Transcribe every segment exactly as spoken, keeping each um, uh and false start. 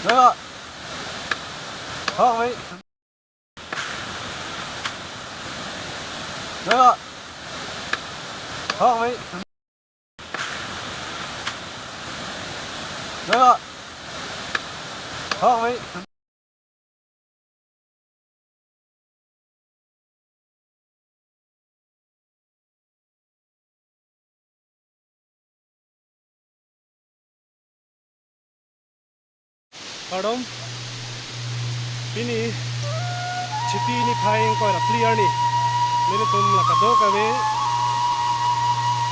Nana. Hok mai. Nana. Hok mai. Nana. Hok mai. Kardom, pini Chiti niphai ingkoi ra phli arni nelitum la kadokave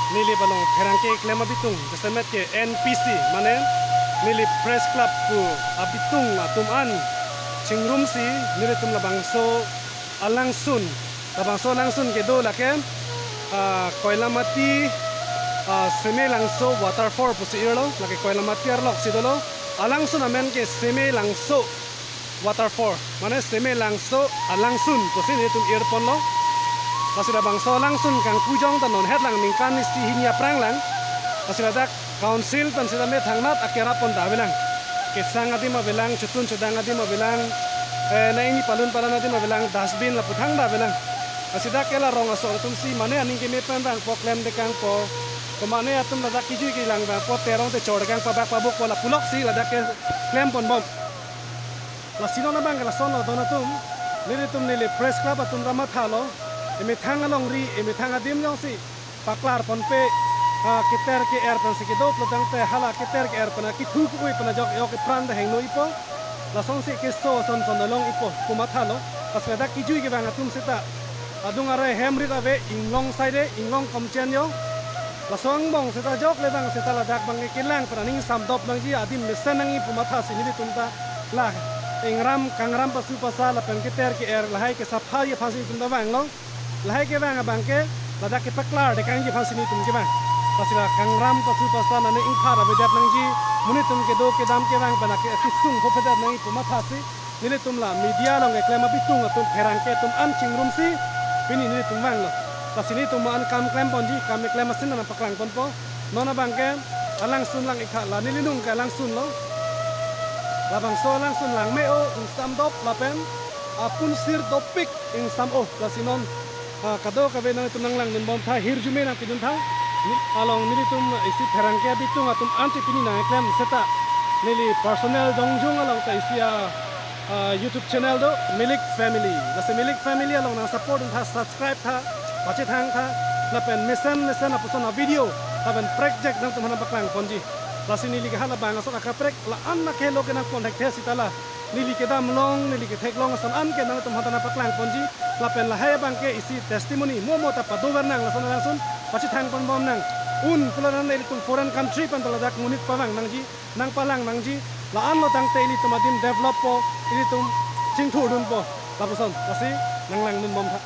Nilip along pherangke keklem abitung, jasemet ke N P C, mane Nilip Press Club pu abitung atum an chingrumsi nelitum labangso alangsun, labangso alangsun kedo lake, ah, Koilamati, ah, Semelangso Waterfall pusi irlo, lake Koilamati arloksi dolo, alangsun amen ke Semelangso Waterfall, mane Semelangso alangsun pusi nelitum irponlo. Lasi labangso alangsun kangpujong ta non het lang ningkan isi hini aphrang lang. Lasi ladak council pen sitame thangnat akerap pon ta avelang. Kesang adim avelang, chotun chodang adim avelang, eh, na ingni palun palan adim avelang, dustbin laputhak ta avelang. Lasi dak ke la rong aso atum si mane aning keme pen vangpo, klemdekangpo. Komane atum ladak kejui kelang vangpo, terong techor dekang, pabak pabukpo, lapuloksi ladak ke klem ponbom. Lasi non abang ke lasonlo don atum, nelitum Nilip Press Club atum ta mathalo, emethang alongri, emethang adim jongsi paklar ponpe, ah, keter ke-er pensi kedo pulo tangte hala keter ke-er pen akethu ke-ui pen ajok yok epran ta hengno ipo, lasonsi keso ason son along ipo pu mathalo. Lasi ladak kejui kevang atum seta adung arei hem rit ave, inglong side, inglong komchen yo. Laso angbong seta jokle vang seta ladak abang ke kelang pen aning samdop nangji, adim mesen nangji pu mathasi nelitum ta la ingram kangram pasu pasa lapen keter ke-er lahai ke sapha ji aphansi nelitum ta vanglo. Lahai kevang abang ke ladak kepaklar dekangji aphansi nelitum kevang. Lasi la kangram pasu pasa mane ingphat avedet nangji, monit atum kedo kedam kevang pen ake kesung phophedet nangji pu mathasi nelitum la media along keklem abitung atum pherangke atum an chingrumsi pini nelitum vanglo. Lasi nelitum an kam klem ponji, kam keklem asin nangpaklang ponpo. Non abang ke alangsun lang-ik tha, la neli nung ke alangsunlo. Labangso alangsun langme-o, ingsamdop lapen apunsir dopik ingsam-o. Lasi non, ah, kadokave nangtum nanglang dunbom tha, hirjume nangpidun tha. Ni along nelitum isi pherangke abitung atum ansi pini nangklem seta neli personal dongjung along ta isi a, ah, YouTube channel do, Milik Family. Lasi Milik Family along nangsupport dun tha, subscribe tha, pachethang tha, lapen mesen mesen apuson avideo lapen prekjak nangtum aphan nangpaklang ponji. Lasi neli ke hala bang asok akaprek la-an akehelo ke nangpon thekthe seta la neli kedam long, neli ketheklong ason an ke nangtum aphan ta nangpaklang ponji. Lapen lahai abang ke isi testimony mo mo ta padover nang, lason alangsun pachethang ponbom nang. Un pulo tangte ilitum foreign country pen ta ladak monit pavang nangji, nangpalang nangji, la-anlo tangte ilitum adim developpo, ilitum chingthurdunpo. Lapuson, lasi nanglang dunbom tha.